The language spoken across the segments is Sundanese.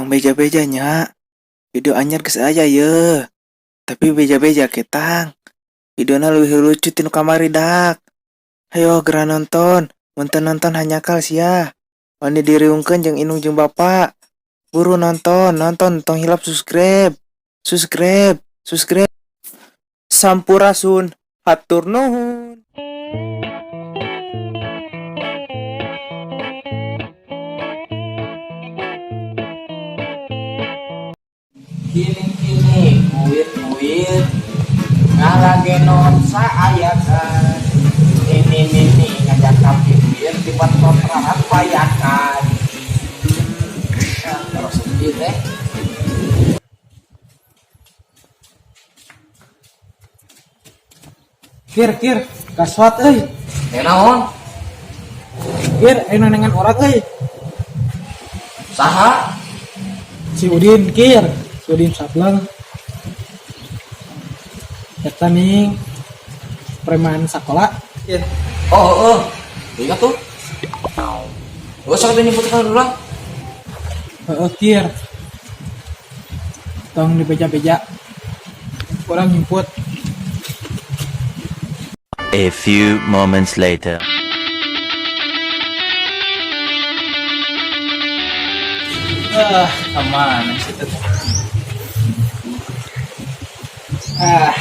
Tong beja-beja nya. Video anyar geus aya ye. Tapi beja-beja ketang. Videona leuwih lucu ti nu kamari dak. Hayo geura nonton. Mun teu nonton hanjakal sia. Wani diriungkeun jeung indung jeung bapa. Buru nonton, nonton tong hilap subscribe. Subscribe, subscribe. Sampurasun, hatur nuhun. Kini-kini kuit-kuit ngalagenon saayakan nini-nini ngajak kapipir di kontrakan payakan. Nah, terus sedih teh. Kir, kir, kaswat euy. Eh, naon? Kir, ayo nenengan urang euy. Saha? Si Udin, kir. Si Udin Sableng. Eta nih preman sekolah. Kir. Oh, oh, ingat tuh. Oh, sok nyebutkan urang. Heeh, kir. Tong dibeja-beja. Urang nyimput. A few moments later. Ah, kemana sih itu? Ah,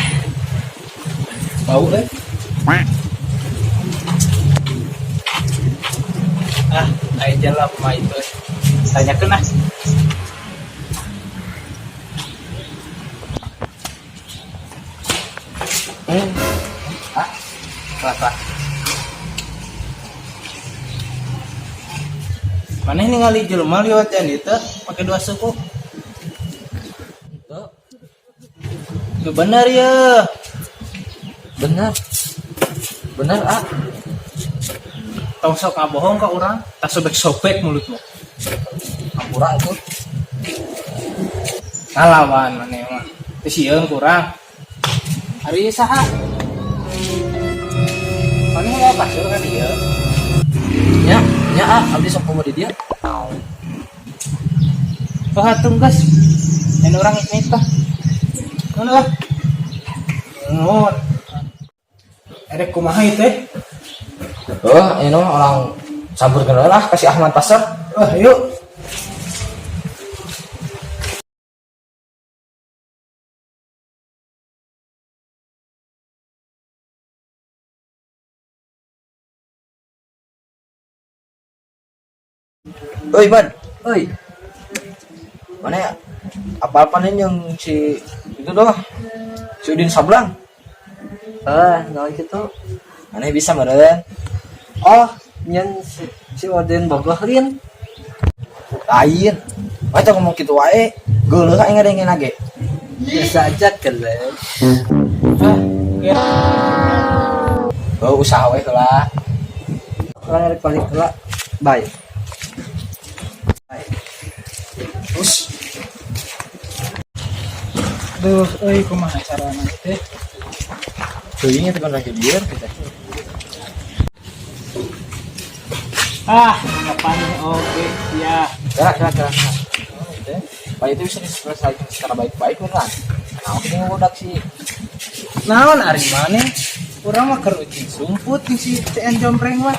bau eh. Ah, ayo jalan mah itu. Eh. Tanyakeun ah. Ah, Kelapa. Mana ini ningali jelema liwat jan itu pakai dua suku. Itu Itu bener ya. Bener. Bener, ah. Tong sok ngabohong ke urang, tak sobek-sobek mulutmu. Hampura itu. Ngalawan maneh mah. Teu sieun kurang. Ari saha? Maneh mau kasur kan ieu? Nya, nya ah, abdi sok komo di dia. Oh, hatung geus. Ini urang ini tah. Nuhun lah. Nuhun. Erek kumaha ieu teh? Oh, ini mah orang samburkeun lah kasih Ahmad Pasar. Wah, yuk. Oi, Ban. Oi. Mana ya? Apa-apa nih yang si itu doh. Si Udin Sablang. Eh, naon kitu? Mana bisa meren? Oh, nyen si Odin bogoh lin. Lain. Wah, itu ngomong gitu wae. Geuleuh aing ngadengin lagi. Biasa aja kele. Ah, ya. Oh, usaha wae heula. Orang rek balik heula. Bye. Bye. Terus Duh, euy kumaha carana teh? teuing itu kan lagi biar kita. Ah, kapan oke ya. Gerak, gerak, gerak. Pak itu bisa diselesaikan secara baik-baik kan? Nah, oke ini udah sih. Naon ari maneh? Urang mah keur ucing sumput di si CN jompreng mah.